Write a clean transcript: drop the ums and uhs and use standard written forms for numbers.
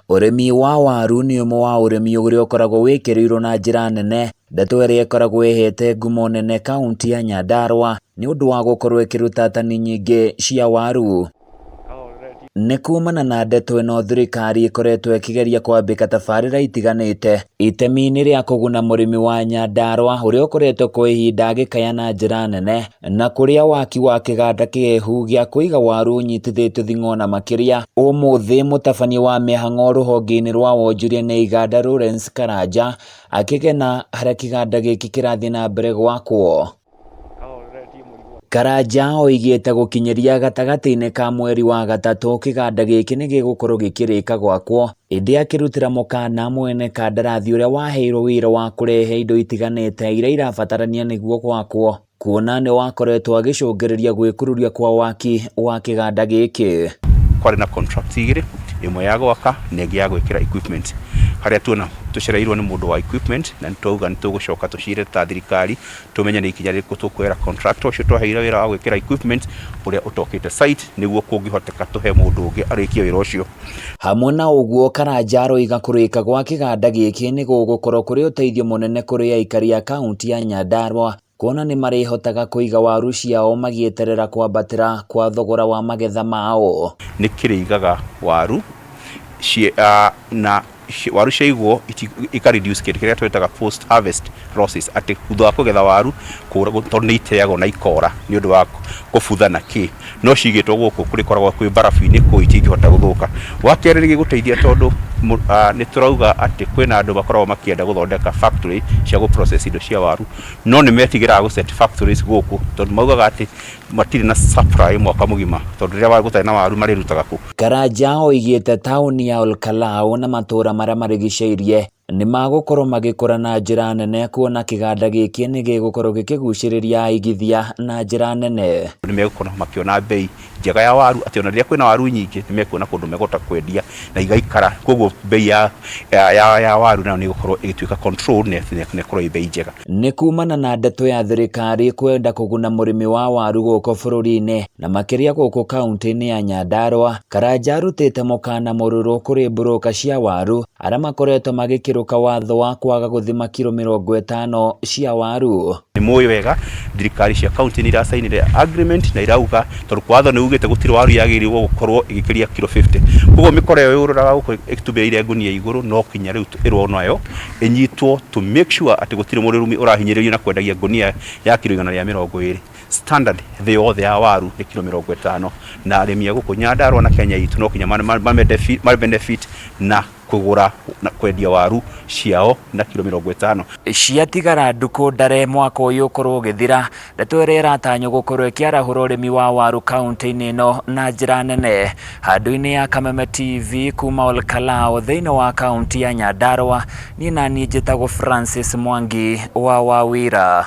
Ũrĩmi wa waru nĩ ũmwe wa ũrĩmi ũrĩa ũkoragwo wĩkĩrĩirwo na njĩra nene, ndeto ĩrĩa ĩkoragwo ĩhete ngumo nene kaunti ya Nyandarua nĩ ũndũ wa gũkorwo ĩkĩruta tani nyingĩ cia waru. Nĩ kumana na ndeto ĩno thirikari ĩkoretwo ĩkĩgeria kwambĩka tabarĩra itiganĩte itemi-inĩ rĩa kũguna mũrĩmi wa Nyandarua ũrĩa ũkoretwo kwa ihinda agĩkaya na njĩra nene na kũrĩa waki wa kĩganda kĩhehu gĩa kũiga waru ũnyitithĩtio thing'o na makĩria. Ũmũthĩ mũtabania wa mĩhang'o rũhonge-inĩ rwa wonjoria na iganda Lawrence Karanja akĩgena harĩa kĩganda gĩkĩ kĩrathiĩ na mbere gwakwo. Karanja oigĩte gũkinyĩria gatagatĩ-inĩ ka mweri wa gatatũ kĩganda gĩkĩ nĩ gĩgũkorwo gĩkĩrĩka gwakwo, ĩndĩ akĩrutĩra mũkana mwene kandarathi ũrĩa waheirwo wĩra wa kũrehe indo itiganĩte iria irabatarania nĩguo gwakwo, kuona nĩ wakoretwo agĩcũngĩrĩria gwĩkururia kwa waki wa kĩganda gĩkĩ. Kwarĩ na contract igĩrĩ, ĩmwe ya gwaka na ĩngĩ ya gwĩkĩra equipment, harĩa tuona tũcereirwo nĩ mũndũ wa equipment na nĩ twauga nĩ tũgũcoka tũcire ta thirikari tũmenye nĩ ikinya rĩrĩkũ tũkuoera contractor ũcio twaheire wĩra wa gwĩkĩra equipment ũrĩa ũtokĩte site nĩguo kũngĩhoteka tũhe mũndũ ũngĩ arĩkie wĩra ũcio. Hamwe na ũguo, Karanja aroiga kũrĩka gwa kĩganda gĩkĩ nĩ gũgũkorwo kũrĩ ũteithio mũnene kũrĩ aikari a kaunti ya Nyandarua kuona nĩ marĩhotaga kũiga waru ciao magĩeterera kwambatĩra kwa thogora wa magetha mao. Nĩ kĩrĩigaga waru na waru ciaigwo ika reduce kĩndũ kĩrĩa twĩtaga post harvest losses, atĩ thutha wa kũgetha waru tondũ nĩ iteagwo na ikora nĩ ũndũ wa kũbutha na kĩ, no cigĩtwo gũkũ kũrĩkoragwo kwĩ mbarabu-inĩ kũu itingĩhota gũthũka. Wa kerĩ nĩ gĩgũteithia tondũ nĩ tũrauga atĩ kwĩna andũ makoragwo makĩenda gũthondeka factory cia gũ process indo cia waru, no nĩ metigĩraga gũ set factories gũkũ tondũ maugaga atĩ matirĩ na supply mwaka mũgima tondũ rĩrĩa gũtarĩ na waru marĩrutaga kũ? Karanja oigĩte taũni ya Olkalau na matũũra marĩa marigicĩirie nĩ magũkorwo magĩkũra na njĩra nene kuona kĩganda gĩkĩ nĩ gĩgũkorwo gĩkĩgucĩrĩria aigithia na njĩra nene. Nĩ megũkorwo makĩona mbei njega ya waru, atĩ ona rĩrĩa kwĩna waru nyingĩ nĩ mekuona kũndũ mekũhota kwendia na igaikara, koguo mbei ya waru nayo nĩ ĩgũkorwo ĩgĩtuĩka controlled na ĩkorwo ĩ mbei njega. Nĩ kumana na ndeto ya thirikari kwenda kũguna mũrĩmi wa waru gũkũ bũrũri-inĩ na makĩria gũkũ kaunti-inĩ ya Nyandarua, Karanja arutĩte mũkana mũrũrũ kũrĩ mburũka cia waru arĩa makoretwo magĩkĩrũka watho wa kwaga gũthima kiro 50 cia waru. Nĩ mũĩ wega thirikari cia kaunti nĩ iracainire agreement na irauga tondũ watho nĩ ugĩte gũtirĩ waru yagĩrĩirwo gũkorwo ĩgĩkĩria kiro 50. Koguo mĩkora ĩyo yũrũraga gũkũ ĩtumĩrĩire ngunia igũrũ no kinya rĩu ĩrwo nayo ĩnyitwo to make sure atĩ gũtirĩ mũrĩmi ũrahinyĩrĩrio na kwendagia ngunia ya kiro 120. Standard thĩ yothe ya waru nĩ kiro 50 na arĩmi a gũkũ Nyandarua na Kenya itũ no kinya ma benefit na kũgũra na kwendia waru ciao na kiro 50. Ciatigara ndukũ ndare mwaka ũyũ ũkorwo ũgĩthira, ndeto ĩrĩa ĩratanywo gũkorwo ĩkĩarahũra ũrĩmi wa waru kaunti-inĩ ĩno na njĩra nene. Handũ-inĩ ya Kameme TV kuma Olkalau thĩinĩ wa kaunti ya Nyandarua, niĩ naniĩ njĩtagwo Francis Mwangi wa Wawira.